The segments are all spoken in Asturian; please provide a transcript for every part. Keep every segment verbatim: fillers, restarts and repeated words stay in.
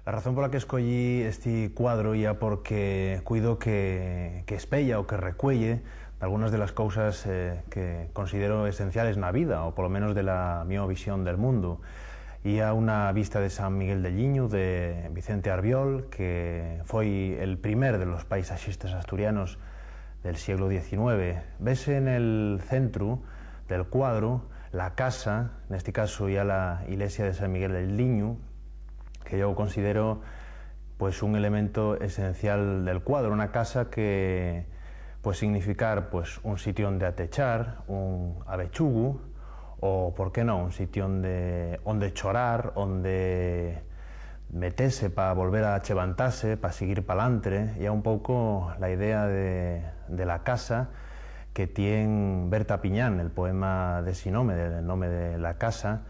La razón pola que escoyí esti cuadru ya porque cuido que, que espeya o que recuelle dalgunas de las cousas, eh, que considero esenciales na vida, o polo menos de la mio visión del mundu. Y a una vista de San Miguel de Lliñu, de Vicente Arbiol, que foi el primer de los paisaxistas asturianos del sieglu diecinueve. Vese nel centru del cuadru la casa, nesti casu ya la ilesia de San Miguel de Lliñu, que yo considero, pues, un elemento esencial del cuadru, una casa que, pues, significar, pues, un sitiu onde atechar, un avechugu, o, por qué no, un sitiu onde, onde chorar, onde metese pa volver a chevantase, pa siguir palantre. Ya un pouco la idea de, de la casa que tien Berta Piñán, el poema de si nome, del nome de la casa,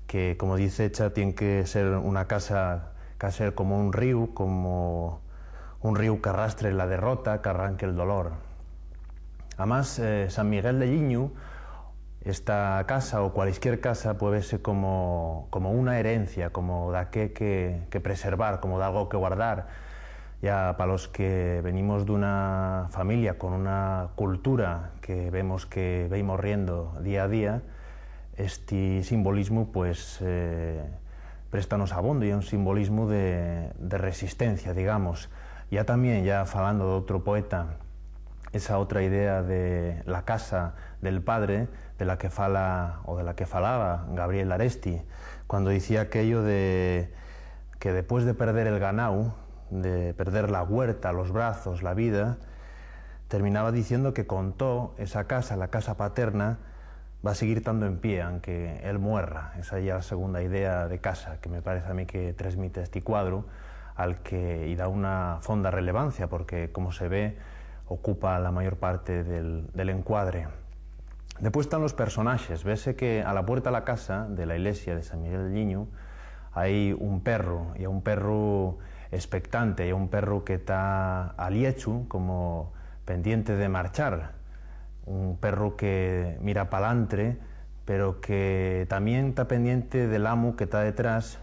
que, como dice ella, tien que ser una casa que ha ser como un ríu, como un ríu que arrastre la derrota, que arranque el dolor. Amás, eh, San Miguel de Lliñu, esta casa o cualesquier casa puede verse como, como una herencia, como daqué que, que preservar, como d'algo que guardar. Ya pa los que venimos d'una familia con una cultura que vemos que vei morriendo día a día, esti simbolismu, pues, eh, préstanos abondo, y es un simbolismu de, de resistencia, digamos. Ya también, ya falando d'otru poeta, esa otra idea de la casa del padre, de la que fala, o de la que falaba Gabriel Aresti, cuando dicía aquello de que después de perder el ganau, de perder la huerta, los brazos, la vida, terminaba diciendo que con too esa casa, la casa paterna, va a seguir tando en pie, anque él muerra. Esa ya la segunda idea de casa que me parece a mí que tresmite esti cuadru, al que y da una fonda relevancia, porque, como se ve, ocupa la mayor parte del, del encuadre. Después están los personaxes. Vese que a la puerta de la casa de la ilesia de San Miguel de Lliñu hai un perru, y un perru expectante, y un perru que ta al llechu, como pendiente de marchar. Un perru que mira palantre, pero que tamién ta pendiente del amu que ta detrás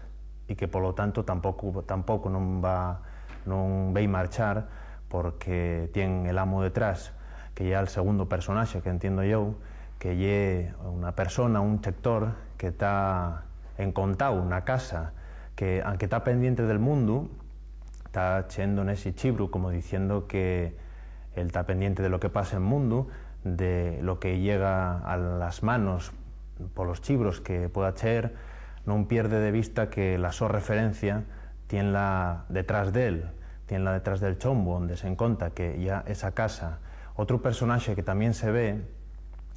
y que, polo tanto, tampoco, tampoco non va, non vei marchar, porque tien el amu detrás, que ya el segundo personaxe que entiendo yo, que ye una persona, un lector, que ta encontao na casa, que, anque ta pendiente del mundu, ta chendo nesi chibru, como diciendo que él ta pendiente de lo que pasa en mundu, de lo que llega a las manos polos chibros que pueda cheer, non pierde de vista que la so referencia tienla detrás d'él, tienla detrás del chombo, onde se enconta que ya esa casa. Otru personaxe que tamién se ve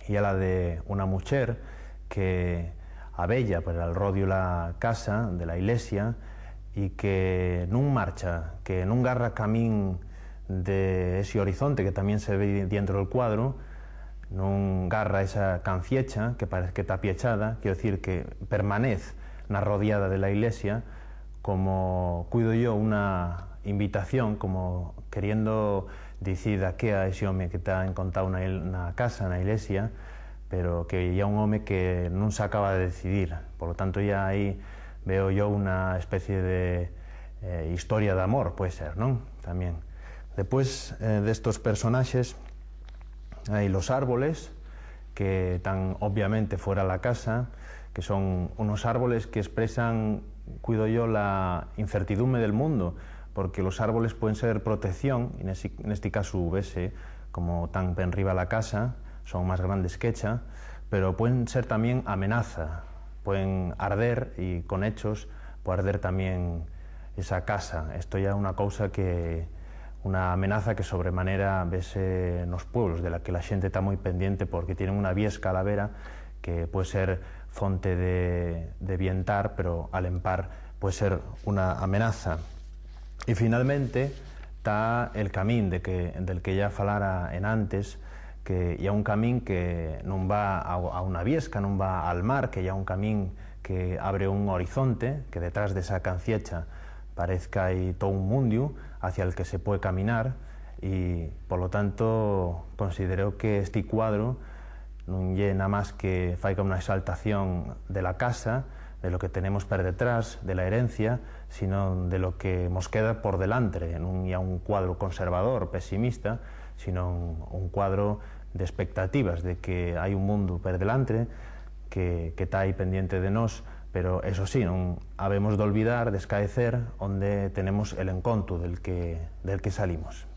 ye la de una mucher que abeya per al rodiu la casa de la ilesia y que nun marcha, que nun garra camín de esi horizonte que tamién se ve dientro del cuadru, nun garra esa canciecha que parez que ta piechada, quiero decir que permanez na rodiada de la ilesia, como cuido yo, una invitación, como queriendo dicir daqué a esi home que ta encontao na, na casa, na ilesia, pero que ya un home que nun s'acaba de decidir. Por lo tanto, ya ahí veo yo una especie de, eh, historia d'amor, puede ser, ¿non? Tamién. Después, eh, d'estos personaxes, hai los árboles, que tán obviamente fuera la casa, que son unos árboles que espresan, cuido yo, la incertidumbre del mundo, porque los árboles pueden ser protección, y nesi, nesti casu vese como tán penriba la casa, son más grandes qu'echa, pero pueden ser tamién amenaza, pueden arder, y con hechos puede arder tamién esa casa. Esto ya una cousa que, una amenaza que sobremanera vese nos pueblos, de la que la xente ta mui pendiente porque tienen una viesca a la vera que puede ser fonte de, de bientar, pero al empar puede ser una amenaza. Y finalmente ta el camín de que, del que ya falara enantes, que ya un camín que nun va a, a una viesca, nun va al mar, que ya un camín que abre un horizonte, que detrás d'esa canciecha parez qu'hai too un mundiu hacia el que se puede caminar, y, polo tanto, considero que esti cuadru nun ye namás que faiga una exaltación de la casa, de lo que tenemos per detrás, de la herencia, sino de lo que mos queda por delantre. Nun ya un cuadro conservador, pesimista, sino un, un cuadro de expectativas, de que hai un mundo per delantre que, que ta ahí pendiente de nós, pero eso sí, non habemos d'olvidar, d'escaecer, onde tenemos el encontu del que, del que salimos.